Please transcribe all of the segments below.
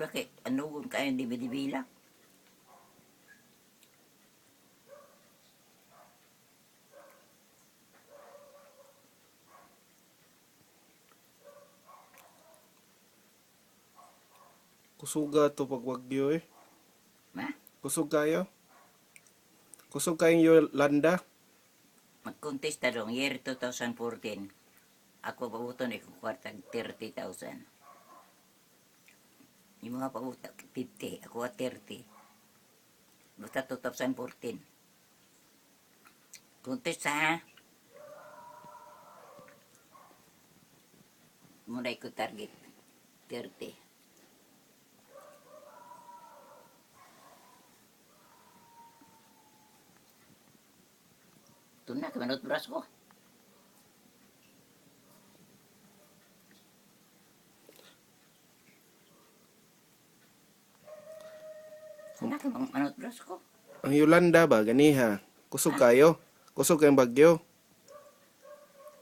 Sobra kay ano kung kayo dibidibila. Kusuga to pag wagyo eh. Ma? Kusog kayo? Kusog kayong Yolanda? Magkontesta dong year 2014. Ako pabuton ay kwarta 30,000. Yung mga pabuta 50, ako at 30. Basta 2014. Contest ha. Muna ko target 30. Ito na, kamanot braso ko. Ito na, kamanot braso ko. Ang Yolanda ba ganiha? Kusog kayo? Kusog kayong bagyo?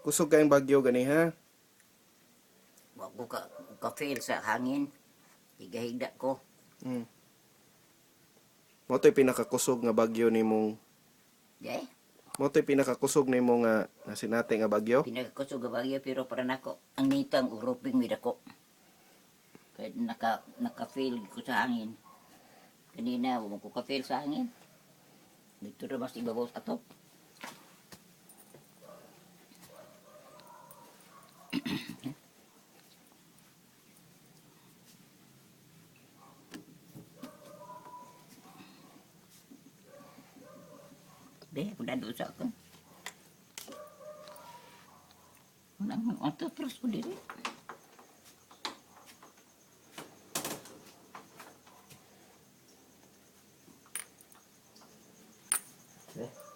Kusog kayong bagyo ganiha? Wa ko ka fail sa hangin. Higahigda ko. Mo to'y pinakakusog nga bagyo nimong Di? mo to'y pinakakusog nimo nga nasinati nga bagyo. Pinakakusog ang bagyo pero para nako ang nito ang uruping midako. Kaya naka-fail ko sa hangin. Kanina, wa ko ka-fail sa hangin. Dito na mas ibabaw sa atop. Be, ako na doon sa ako. Unang ang toothbrush ko diri. Eh.